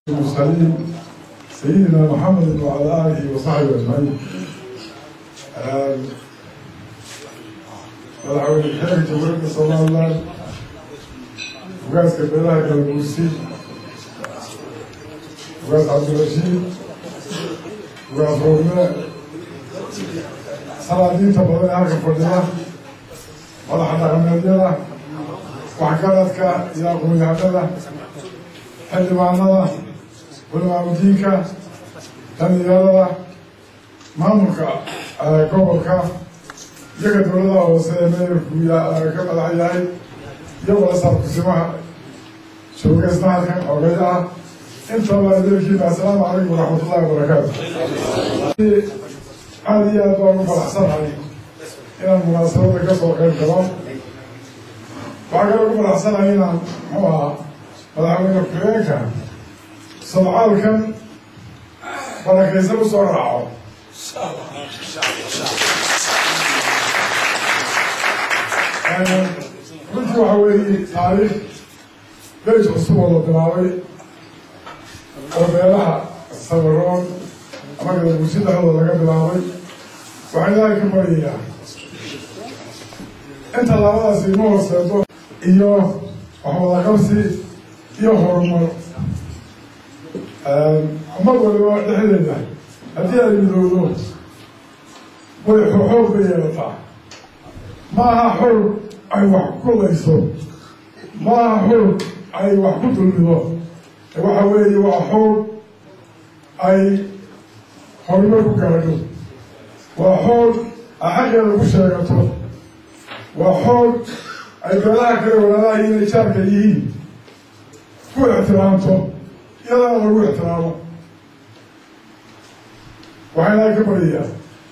المرسلين سيدنا محمد وعلى آله وصحبه أجمعين. Madaxweyne ku-xigeenka Jamhuuriyadda Somaliland, ugaaska beelaha Galabuursi, Ugaas Cabdirashiid, Ugaas Roobne, salaadiinta badan ee halka fadhida, madaxa dhaqameedyada, waxgaradka iyo aqoon-yahanada, xildhibaanada, culamaamudiinka, dhalinyarada, maamulka gobolka iyaga dowladaha hoose ee meerku ka madax yahay, iyo walasaab kusimaha joogeysna halkan xogay ah, intaba adeerkiina, assalaamu calaykum waraxmatullahi wabarakaatu. Aada iyo aad baan u faraxsanahay inaan munaasabada ka soo qayb galo. Waxaa kaloo ku faraxsanahay inaan, muxuu ahaa, madaxweyne ku-xigeenka sodcaalkan barakaysan usoo raaco. Runtii waxa weeye taariikh beyj cusub oo la bilaabay oo beelaha Samaroon ama Gadabuursi dhexdooda laga bilaabay. Waxaan Ilaahay ka baryayaa inta labadaasi ima horseedo iyo waxwadaqabsi iyo horumar. Ummad waliba dhexdeeda haddii ay midowdo way xoog bay yeelataa. Ma aha xoog ay wax ku layso, ma aha xoog ay wax ku dulmido, waxa weeye waa xoog ay horumar ku gaadho, waa xoog ay xaqeeda ku sheegato, waa xoog ay beelaha kale walaalaha inay jaarka yihiin ku ixtiraamto, iyadana lagu ixtiraamo. Waxaa Ilaahay ka baryayaa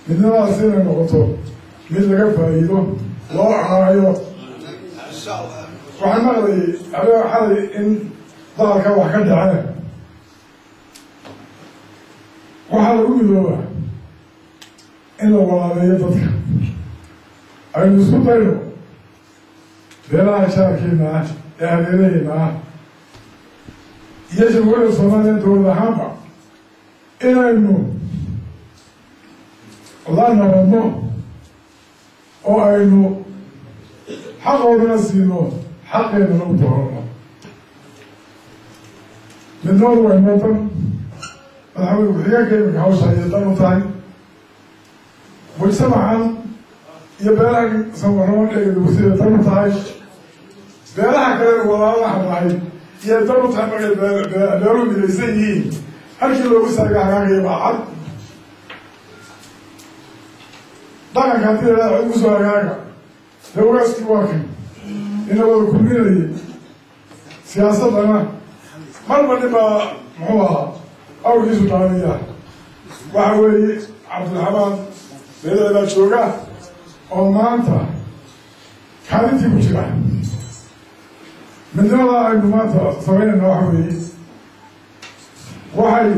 midnimadaas inay noqoto mid laga faa'iido loo caayo. Waxaan maqlayay habeen xalay in daqalka wax ka dhaceen. Waxaa lagu midoobaa in la walaaleeyo dadka. Aynu isku dayno beelaha jaarkeena ah ee hareeraheena ah iyo Jamhuuriyadda Soomaaliya dowlad ahaanba inaynu la nabadno oo aynu xaqoodana siino, xaqeedana u doorano. Midnimadu way moodan. Madaxweyne ku-xigeenka iminka hawsha ayay dan u tahay mujtamacan iyo beelaha Samaroon ee Gadabursida dan u tahay, beelaha kale walaalaha nahay iyo dan u tahay. Markay beeluhu midaysan yihiin, halkii loogu saaga hagaagaya baa cad. Dhaqanka haddii la cid kusoo hagaaga, dee ugaaskii waa kan ina wada kulminayay. Siyaasaddana marba nin baa, muxuu ahaa, awrkiisu dhaaniya. Waxa weeye Cabdiraxmaan beelada baa jooga oo maanta kaalintii ku jira. Midnimada aynu maanta samaynayna waxa weeye waxay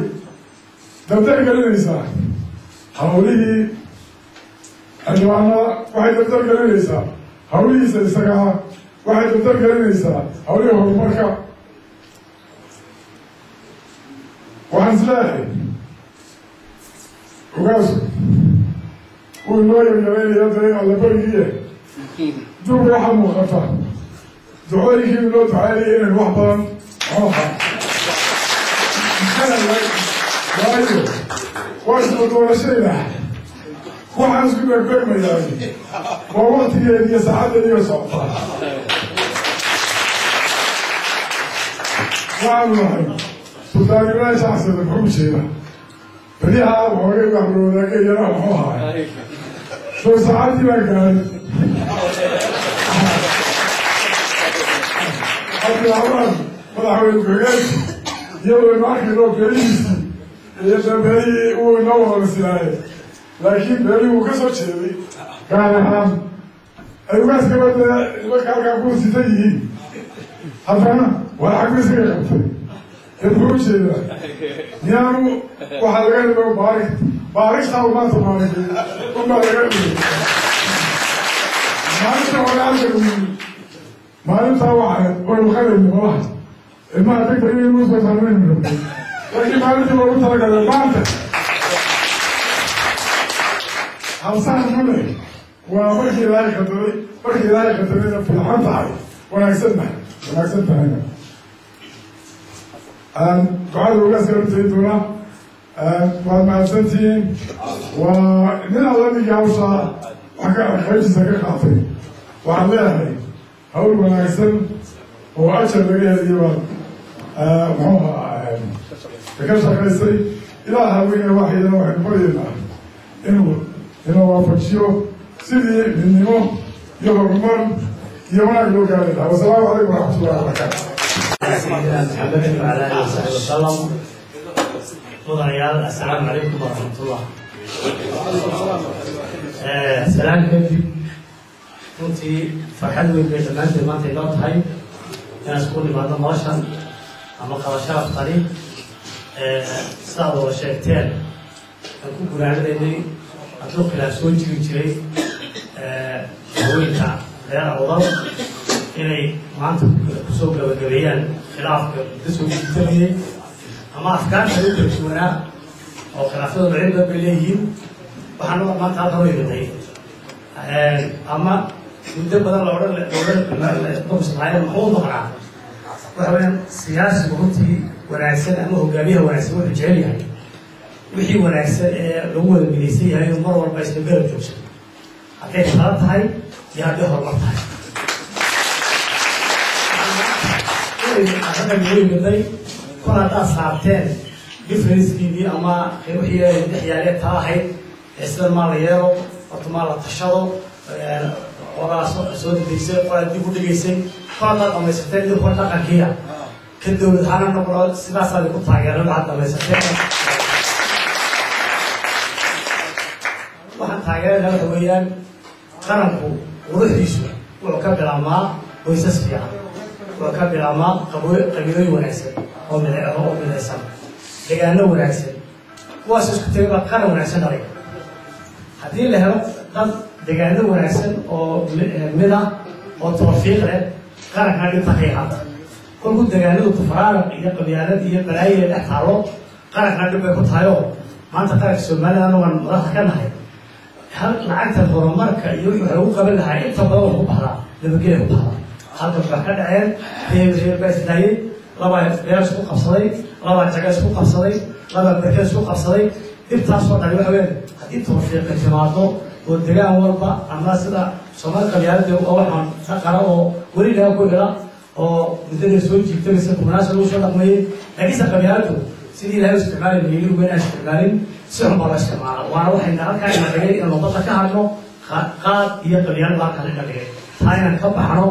dardar gelinaysaa hawlihii xildhibaanada, waxay dardar gelinaysaa hawlihiisa isagaa, waxay dardar gelinaysaa hawlihii horumarka. Waxaan is leeyahay ugaasku wuu inoo yaryaraynaya dee allaberigiie duuga. Waxaa muuqata ducooyinkii inoo ducaynaya inaynu wax badan, muxuu ahaa, waayo waa isla doorashayna. Waxaan isku beegbeegmayaa waa waktigeedi iyo saacaddeediiyo socotaa. Waxaanu nahay Sultaan Ibraahim Shacasada. Muxuu jeeda beryaha waxoogay waxlowadaagayana, muxuu ahaay, soo saacaddii baa gaaray. Cabdiraxmaan madaxweyne ku-xigeenku iyadoo inu arkayno beelihiisii iyo dee beelihii uu inoo wadasilaaye, laakiin beelihii uu ka soo jeeday gaar ahaan ay ugaaskaba dee nimanka halkaa ku sitan yihiin, haddana waa xaggu isaga qabtay. Dee muxuu ujeedaa? Miyaanu waxaa laga dhimo baarig baarigtaa maanta baarigay unbaa laga dhimay maalinta hore halka yimi. Maalintaa waxay waynu qalayno malaha ilmaha degdeg inuu soo saarnaynu rabnay. Laakiin maalintii loogu talagalay maanta hawsaha male waa markii Ilaahay qadaray, markii Ilaahay qadarayna fiican tahay, wanaagsan tahay, wanaagsan tahayna. Ducada ugaas kala tagi doonaa. Waad mahadsantihiin. Waa nin alla ninkii hawshaa wax ka qaybtiisa ka qaatay. Waxaan leeyahay hawl wanaagsan oo ajar laga heliyo baad muxuu ahaa ka shaqaysay. Ilaaha weyne waxayna waxaynu baryaynaa inuu ina waafajiyo sidii midnimo iyo horumar iyo wanaag loo gaari lahaa. Wasalaamu calaykum waraxmatullahi wabarakaatu. سيدنا محمد وعلى اله وصحبه وسلم. Mudanayaal, assalaamu calaykum waraxmatullah. Salaan kadib, runtii farxad weyn bay dhammaanteed maanta inoo tahay inaan isku nimaadno noloshan ama qaba sharaftani sidaad wada sheegteen aan ku gunaanadaynay. Hadduu khilaaf soo jiri jiray haweenka reer Awdal inay maanta kusoo gabagabeeyaan khilaafka muddo soo jiitamayay ama afkaarta u kala duwanaa oo khilaafyada noocyo badan bay leeyihiin. Waxaan maanta halkan u imitay ama muddo badan la odhan dowladda muxuu maqnaa, waxa weeyaan siyaasigu runtii wanaagsan ama hogaamiyaha wanaagsan wuxuu jecel yahay wixii wanaagsan ee lagu wada midaysan yahay oo mar walba isla garab joogsan, hadday talo tahay iyo hadday horumar tahay. Raggan ugu imiday kol haddaad saarteen differencekiinii ama wixii dhex yaalee tala ahayd ee sidan maa la yeelo, horta maa la tashado, qolaa soo dedeysay, qolaa dib u dhigaysay, kol haddaad dhamaysateen idinku dhaqankiia ka dowlad ahaana noqdo sidaasaa idinku taageeran. Waxaad dhamaysateen waxaan taageerana waxa weeyaan qaranku quruxdiisu wuxuu ka bilaabmaa qoysas fiican, wuxuu ka bilaabmaa qabiilooyin wanaagsan oo oo midaysan, degaano wanaagsan, kuwaas isku tegay baa qaran wanaagsan dhalay. Haddii la helo dad degaano wanaagsan oo mid ah oo tawfiiq leh, qarankana dhibta ka ihaata. Kolkuu degaanadu tufaraaraq iyo qabyaalad iyo balaayiya dhex taalo, qarankana dhib bay ku tahay. Oo maanta qaranka Soomaalida waan madaxda ka nahay, hal lacagta horumarka iyo wixii wax lagu qaban lahaa inta badan wax ku baxdaa nabadgelya ku baxdaa. Halkan wax ka dhaceen, reer reer baa islaayay, labaa beer isku qabsaday, labaa jaga isku qabsaday, labaa berked isku qabsaday. Dhibtaasoo dhani waxa weeyaan haddii tawfiiqi timaado oo degaan walba ama sida Soomaali qabyaalada oo waxaan dhaqana oo weli laga ku hela oo muddada soo jiigtamaysa kumanaasha lagu soo dhaqmayay. Laakiinse qabyaaladu sidii Ilahay u isticmaali layiri waa inaan isticmaalin, si xun baa loo isticmaala. Waana waxayna halkaa ina dhigay inaynu badda ka hadno qaad iyo qabyaalad baa halkaa ina dhigay, taa inaan ka baxno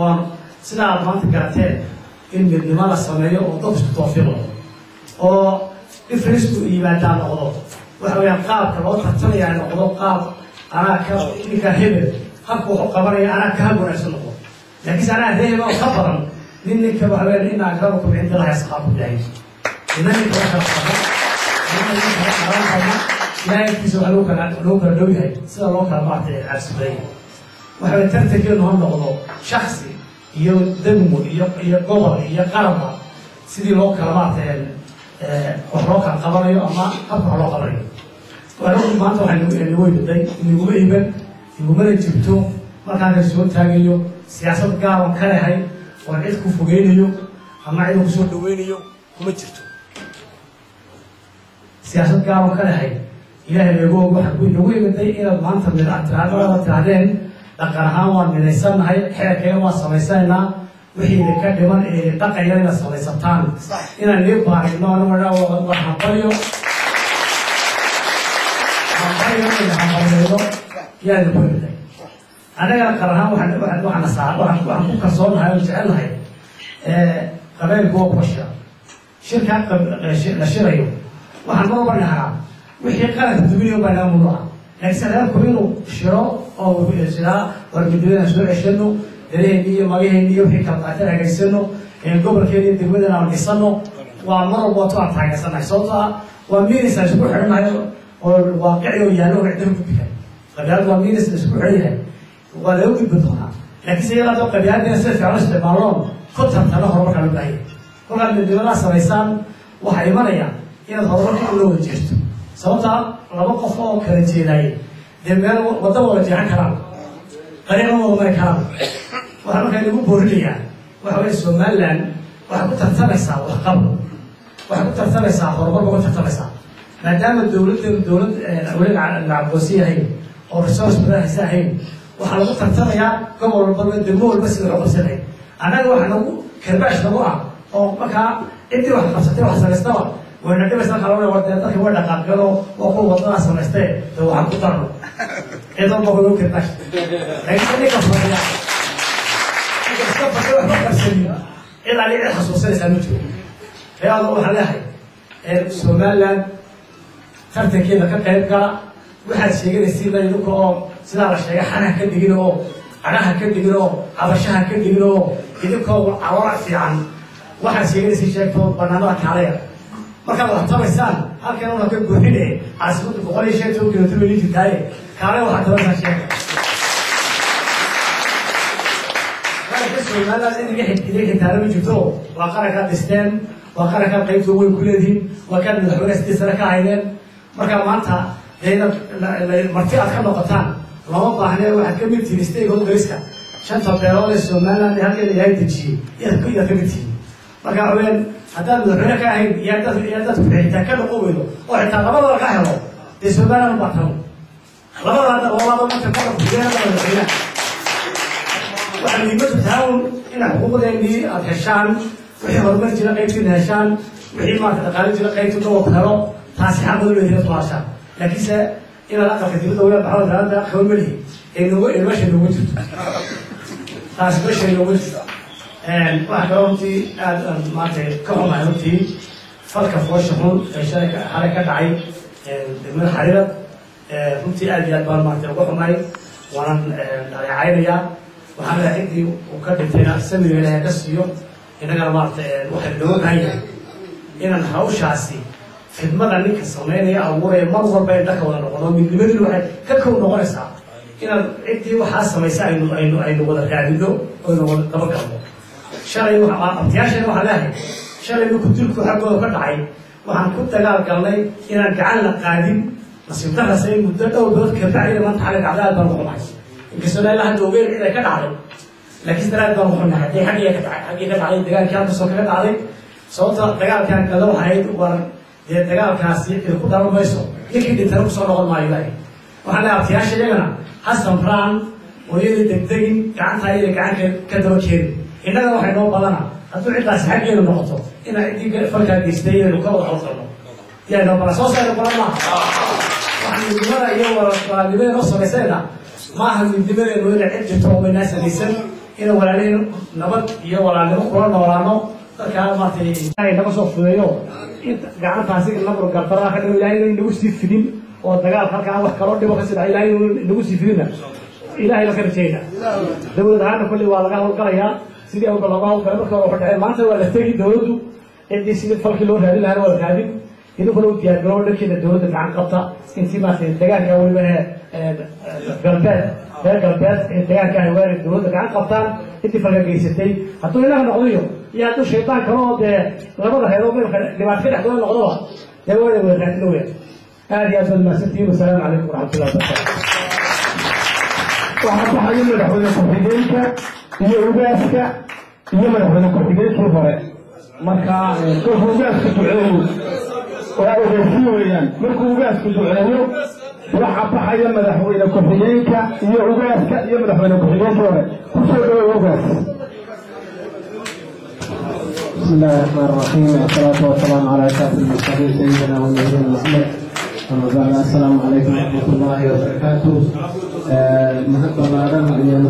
oon sidaa aad maanta garateen in midnimo la sameeyo oo dadku isku tawfiiq noqdo oo differenceku yimaadaa noqdo. Waxa weeyaan qaabka loo tartamaya noqdo qaab anaa ka ninka hebel habku wuxuu qabanaya anaa ka hab wanaagsan noqdo, laakiinse anaa reer oo ka badan nin ninka waxa weeyaan ina akramakum cinda Allahi asqaakum ilahay ina ninka wax kala qabo, ina ninka wax kala qabo. Ilaahay agtiisa waxa lagu kala dhow yahay sida loo kala maartay cabsi badan yahay. Waxa weeye tartankeenu ha noqdo shaksi iyo degmo iyo gobol iyo qaranba sidii loo kala maartay wax loo kala qabanayo ama habka wax loo qabanayo. Anagu maanta waxaa nagu iibday inaguma iiban igumana jirto markaan ka soo taagayo siyaasad gaar oon ka lehay oon cid ku fogeynayo ama cid kusoo dhaweynayo kuma jirto. Siyaasad gaar oon ka lehay Ilaahay nagu og. Waxaa ku inagu imiday inaad maanta mid tiraadada tirahdeen dhaqan ahaan waan midaysannahay, xeerkeena waan samaysanaynaa, wixii idinka dhiman ee idin dhaqaya inaad samaysataan inaan nii baarigno. Anigu waa hambalyo, hambalyo inaynu hambalyayno yaa idinku imiday. Annaga qaran ahaan waxaan waxaan saa waxaan ku kalsoonahay oo jecelnahay qabaylku waa kuwa shira shirkaa la shirayo. Waxaan mar walba nahaa wixii qaranka duminayo baa naga muduca, laakiinse reerku inuu shiro oo sidaa war midnimada soo ceshano, daraheenni iyo magaheenni iyo wixii kala qaateen hagaysano, gobolkeena iyo degmadana aan dhisano, waa mar walba wato aan taageersanahay, sababtoo ah waa minis aan isku xidhannahay oo waaqici oo yaallo oo cidna gudbi kara. Qabyaaladu waa minis la isku xidhan yahay, waa laga gudbi doonaa, laakiinse iyada haddoo qabyaaladina sida fiican u isticmaalnoon ku tartano horumarkaa loo baahan yahay. Kolkaad midnimadaa samaysaan Waxaa imanaya inaad horumarka ula wada jeerto, sababtaa laba qof oo kala jeedaayay dee meel wadda wada jeexan karaan, qariiqna wada mari karaan. Waxaa markaa inagu boorinayaa waxa weeye, Somaliland waxay ku tartamaysaa waxqabad, waxay ku tartamaysaa horumar ba ku tartamaysaa, maadaama dowladdeenu dowlad weli la aqoonsan yahay oo resource badan haysa ahayn. Waxaa lagu tartamayaa gobol walba, degmo walba sida wax u qabsanay. Annaga waxa nagu karbaash nagu ah oo markaa ciddii wax qabsatay, wax samaystaba wayna dhibaysa. Markaa loo war dee dadka way dhaqaaqeen oo waa kuwa wadadaa samaystee, dee waxaan ku darno cid walba way karbaash. Laakiin ninka fadhiya, ninka iska fadhiya, waxba qabsanin, cid ali cid xasuusanaysaa ma jiro. Reer waxaan leeyahay, Somaliland tartankeeda ka qayb gala. Waxaad sheeganaysiin idinka oo sidaa la sheegay, xanaha ka dhigin oo cadhaha ka dhigin oo cabashaha ka dhigin oo idinkoo caloora fiican waxaad sheeganaysiin sheegto, banaanada kaalaya. Markaad wax tabaysaan halkan una ka buuxine, caasimadda 115 kilomitr bay jirtaaye, kaalaya, waxaad tabaysaan sheega. Qaranka Somaliland idinka xigtaana ma jirto. Waa qarankaad dhisteen, waa qarankaad qaybta weyn ku leedihiin, waa kaad madaxweyne 8 sano ka haydeen. Marka maanta dee inaad marti aad ka noqotaan looma baahne. Waxaad ka mid tihiin stakeholderska shanta beelood ee Somaliland ee halkeeda Ilaahay dejiyey iyaad ka mid tihiin. Marka waxa weyaan, haddaad madaxweyne ka ahayn iyo haddaad ku-xitaa ka noqon weydo oo xitaa labadaba ka helo, dee Somaliland baa tano labada laba marka kada ku-xigeenada madaxweynaha. Waxaa muhiimadu tahay un in xuquuqdeennii aad heshaan, wixii horumar jira qaybtiina heshaan, wixii maarata dhaqaale jira qaybta gobolku helo. Taasi xaq badan leedihin ku hashaan, laakiinse inaad aqalka dibadda uga baxdo daalada qaban ma lihi ee noogu ee meesha noogu jirto, taasi meesha noogu jirto. Waxaa kaloo runtii aad aan maanta ka xumahay runtii falka foosha xun ee shalay xalay ka dhacay degmada Xariirad. Runtii aad iyo aad baan maarata uga xumahay, waanan dhaleecaynayaa. Waxaan leeyahay ciddii uu ka dhintayna samir Ilaahay ka siiyo. Innagana maarata waxaa looga baahan yahay inaan hawshaasi fidmada ninka samaynaya abuuraya mar walba in dhaka wada noqono. Midnimadina waxay ka kow noqonaysaa inaan ciddii waxaa samaysa aynu wada raadino oynu wada dabagalno. Shalay abtiyaashayna waxaan leeyahay, shalay markuu dilku xaggooda ka dhacay waxaan ku dagaal galnay inaan gacan la qaadin. Nasiib darrase muddo dhowr bilood kabacdina maanta xalay dhacday. Aad baan ugu xumahay, inkastoo ilaa hadda ogeyn cid ay ka dhacday, laakiin sidana aad baan ugu xumahay haddii xaggii ka dhacay, xaggii ka dhacday, dagaalkii halkasoo kaga dhacday. Sababta dagaalkan gala waxay ahayd, war dee dagaalkaasi cid ku dhalan mayso, ninkii dhintana kusoo noqon maayo. Ilaahay waxaan leeyahay abtiyaasha iyagana ha samraan, hooyadii degdegin, gacanta ayada gacan ka daba keenin. Innagana waxay noo badana hadduu ciddaasi xaggeenu noqoto inaan ciddii falkaa geystay inaynu ka wada howlgalno yaa noo badan. Soo saarno badan maaha. Waxaan midnimada iyo walaalnimada noo samaysayna maaha midnimadeenu inay cid jirto oo maynaa samaysan, inaan walaaliheen nabad iyo walaalnimo kula noolaano. Dadkaa maaragtay Ilaahay naga soo fudeeyo inta gacantaasi nabar gardaraa ka dhigo, Ilaahay inuu inagu sii fidin oo dagaalka halkaa wax kaloo dhibo kasii dhaca Ilaahay inuu inagu sii fidina Ilaahay la ka rajayna. Dowlad ahaana kolley waa laga howlgalayaa sidii awalba looga howlgalay. Marka hore wuxuu dhacay, maanta waa la tegi dowladdu ciddii sidii falkii loo raadin lahaana waa la raadin. Idinkuna u diyaargaroow dhankeeda dowladda gacan qabta intii maaragtay deegaanka weliba ee galbeed, reer galbeed ee deegaanka ay weerar dowladda gacan qabtaan intii falka geysatay. Hadduu inaga noqdo iyo hadduu shaydaan kale oo dee labada reeroo meelka dhibaato ka dhexdooda noqdoba, dee waa wada raadin weya. Aad iyo aad baad mahadsantihiin. Wasalaamu calaykum waraxmatullahi wabarakatu. Waxaa baxaya madaxweyne ku-xigeenka iyo ugaaska iyo madaxweyne ku-xigeenkii hore. Marka kolkuu ugaasku duceeyo, waa ogeysi weeyaan, markuu ugaasku duceeyo waxaa baxaya madaxweyne ku-xigeenka iyo ugaaska iyo madaxweyne ku-xigeenkii hore. Kusoo dhawow, ugaas. بسم الله الرحمن الرحيم، والصلاة والسلام على أشرف المرسلين سيدنا ونبينا محمد. أما بعد، السلام عليكم ورحمة الله وبركاته. Mahad ballaaran ayaan